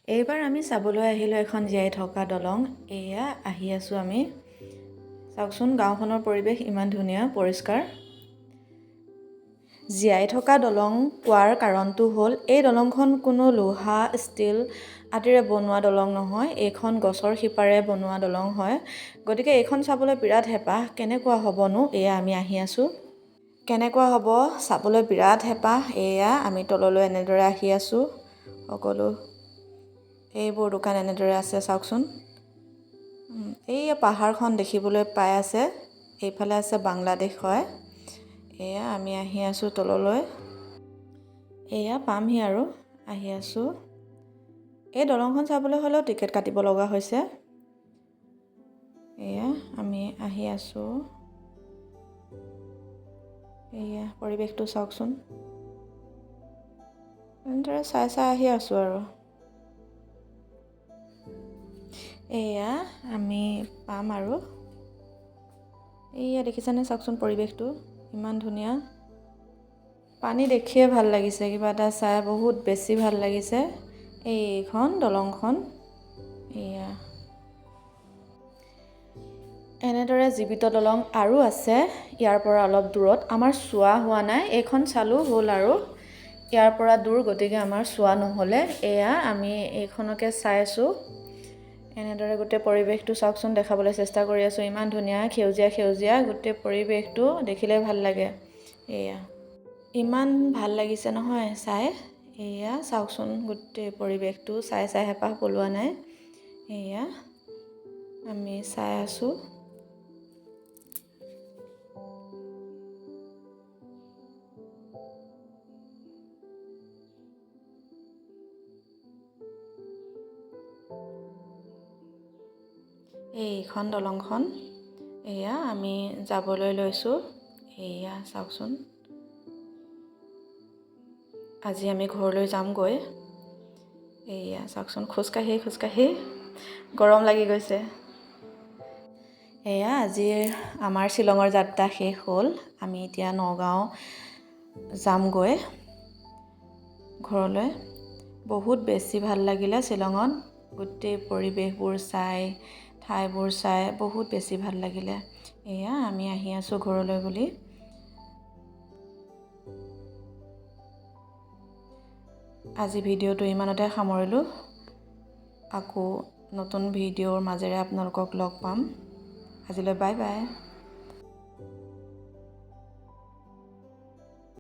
এইবাৰ আমি চাবলৈ আহিলোঁ এখন জীয়াই থকা দলং। এয়া আহি আছোঁ আমি। চাওকচোন গাঁওখনৰ পৰিৱেশ ইমান ধুনীয়া, পৰিষ্কাৰ। জীয়াই থকা দলং কোৱাৰ কাৰণটো হ'ল এই দলংখন কোনো লোহা, ষ্টীল আদিৰে বনোৱা দলং নহয়, এইখন গছৰ শিপাৰে বনোৱা দলং হয়। গতিকে এইখন চাবলৈ বিৰাট হেঁপাহ, কেনেকুৱা হ'বনো। এয়া আমি আহি আছোঁ, কেনেকুৱা হ'ব চাবলৈ বিৰাট হেঁপাহ। এয়া আমি তললৈ এনেদৰে আহি আছোঁ। সকলো এইবোৰ দোকান এনেদৰে আছে, চাওকচোন। এই পাহাৰখন দেখিবলৈ পাই আছে, এইফালে আছে বাংলাদেশ হয়। এয়া আমি আহি আছোঁ তললৈ, এয়া পামহি আৰু আহি আছোঁ। এই দলংখন চাবলৈ হ'লেও টিকেট কাটিব লগা হৈছে। এয়া আমি আহি আছোঁ। এয়া পৰিৱেশটো চাওকচোন, এনেদৰে চাই চাই আহি আছোঁ আৰু। এয়া আমি পাম আৰু। এয়া দেখিছেনে, চাওকচোন পৰিৱেশটো ইমান ধুনীয়া। পানী দেখিয়ে ভাল লাগিছে, কিবা এটা চাই বহুত বেছি ভাল লাগিছে। এইখন দলংখন, এয়া এনেদৰে জীৱিত দলং আৰু আছে ইয়াৰ পৰা অলপ দূৰত। আমাৰ চোৱা হোৱা নাই, এইখন চালোঁ হ'ল আৰু ইয়াৰ পৰা দূৰ, গতিকে আমাৰ চোৱা নহ'লে। এয়া আমি এইখনকে চাই আছোঁ। এনেদৰে গোটেই পৰিৱেশটো চাওকচোন, দেখাবলৈ চেষ্টা কৰি আছোঁ। ইমান ধুনীয়া সেউজীয়া সেউজীয়া গোটেই পৰিৱেশটো দেখিলে ভাল লাগে। এয়া ইমান ভাল লাগিছে নহয় চাই। এয়া চাওকচোন গোটেই পৰিৱেশটো চাই চাই হেঁপাহ পলোৱা নাই। এয়া আমি চাই আছোঁ। এইখন দলংখন, এয়া আমি যাবলৈ লৈছোঁ। এয়া চাওকচোন, আজি আমি ঘৰলৈ যামগৈ। এয়া চাওকচোন, খোজকাঢ়ি খোজকাঢ়ি গৰম লাগি গৈছে। এয়া আজিৰ আমাৰ শ্বিলঙৰ যাত্ৰা শেষ হ'ল। আমি এতিয়া নগাঁও যামগৈ ঘৰলৈ। বহুত বেছি ভাল লাগিলে শ্বিলঙত, গোটেই পৰিৱেশবোৰ চাই, ঠাইবোৰ চাই বহুত বেছি ভাল লাগিলে। এয়া আমি আহি আছোঁ ঘৰলৈ বুলি। আজি ভিডিঅ'টো ইমানতে সামৰিলোঁ। আকৌ নতুন ভিডিঅ'ৰ মাজেৰে আপোনালোকক লগ পাম। আজিলৈ বাই বাই।